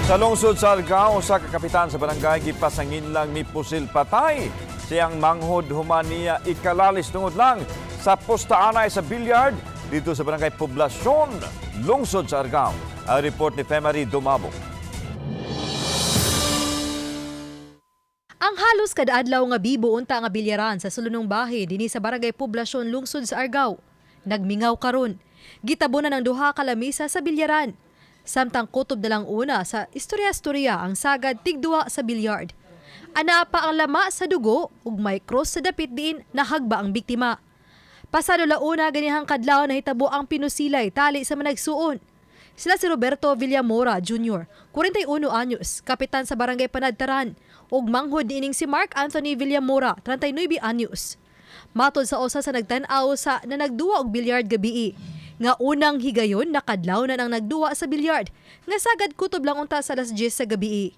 Sa lungsod sa Argao, sa kapitan sa barangay gipasangin lang mipusil patay siyang manghod human niya ikalalis tungod lang sa postaanay sa bilyard dito sa barangay Poblasyon, lungsod sa Argao. Ang report ni Femary Dumabok. Ang halos kada adlaw nga bibo unta nga bilyaran sa sulunong bahi dinhi sa barangay Poblasyon, lungsod sa Argao. Nagmingaw karon. Gitabonan ang duha ka lamisa sa bilyaran. Samtang kutob na lang una sa istorya-istorya ang sagad tigduwa sa bilyard. Anaa pa ang lama sa dugo ug may cross sa dapit diin nahagba ang biktima. Pasado launa ganihang kadlaw nahitabo ang pinusilay tali sa managsuon. Sila si Roberto Villamora Jr., 41 anyos, kapitan sa barangay Panadtaran, ug manghod niining si Mark Anthony Villamora, 39 anyos. Matod sa usa sa nagtan-aw sa na nagduwa og bilyard gabii, nga unang higayon nakadlaw na nang nagduwa sa bilyard, nga sagad kutob lang unta sa alas 10 sa gabii.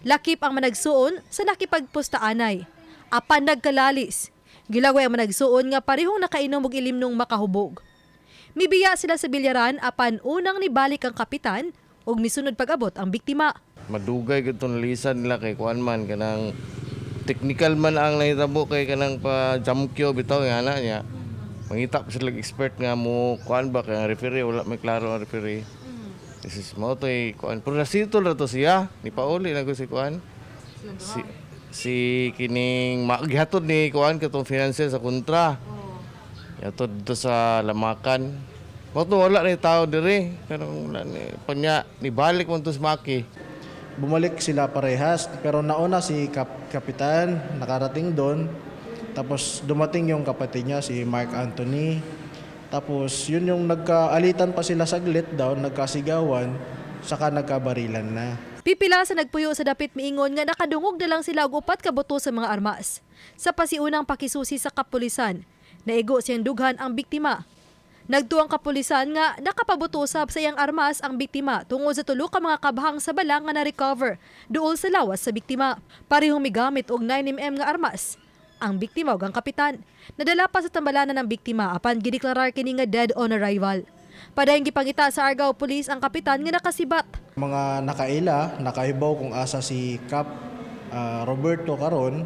Lakip ang managsuon sa nakipagpustaanay. Apan nagkalalis. Gilagway ang managsuon nga parehong nakainom og ilimnong makahubog. Mibiya sila sa bilyaran apan unang nibalik ang kapitan ug misunod pag-abot ang biktima. Madugay gud tong lisan nila kay kuan man, kanang technical man ang nahitabo kay kanang pa jamkyo bitaw nga ana niya. Mangita pa sila og expert nga mo kuan ba, kay ang referee wala may klaro ang referee. This is mao to'y kuan. Pero nasitol ra to siya. Ni pauli na ko si kuan. Si kining gihatod ni kuan katong financier sa kontra. Gihatod dito sa Lamakan. Mao to wala ni tao dire. Kanang wala ni panya nibalik man to sa Maki. Bumalik sila parehas, pero nauna si kapitan nakarating doon, tapos dumating yung kapatid niya, si Mark Anthony. Tapos yun yung nagkaalitan pa sila saglit daw, nagkasigawan, saka nagkabarilan na. Pipila sa nagpuyo sa dapit miingon nga nakadungog na lang sila og upat ka buto sa mga armas. Sa pasiunang pakisusi sa kapulisan, naigo siyang dughan ang biktima. Nagtuo ang kapulisan nga nakapabuto usab sa iyang armas ang biktima tungod sa tulo ka mga kabhang sa bala nga na-recover duol sa lawas sa biktima. Parehong migamit og 9 mm nga armas ang biktima ug ang kapitan. Nadala pa sa tambalanan ng biktima apan gideklarar kini nga dead on arrival. Padayon gipangita sa Argao Police ang kapitan nga nakasibat. Mga nakaila, nakaibaw kung asa si Kap Roberto karon,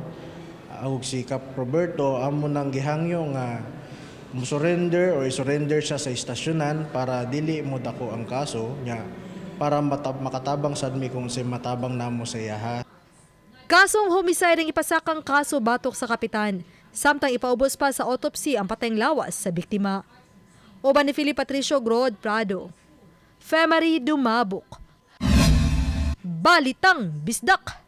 ug si Kap Roberto amo nang gihangyo nga mo surrender or i-surrender siya sa istasyonan para dili mo dako ang kaso niya, para makatabang sad mi kung si matabang namo sa iyaha. Kasong homicide ang ipasakang kaso batok sa kapitan. Samtang ipaubos pa sa autopsy ang patayng lawas sa biktima. Uban ni Philip Patricio Grod Prado. Femary Dumabok. Balitang Bisdak.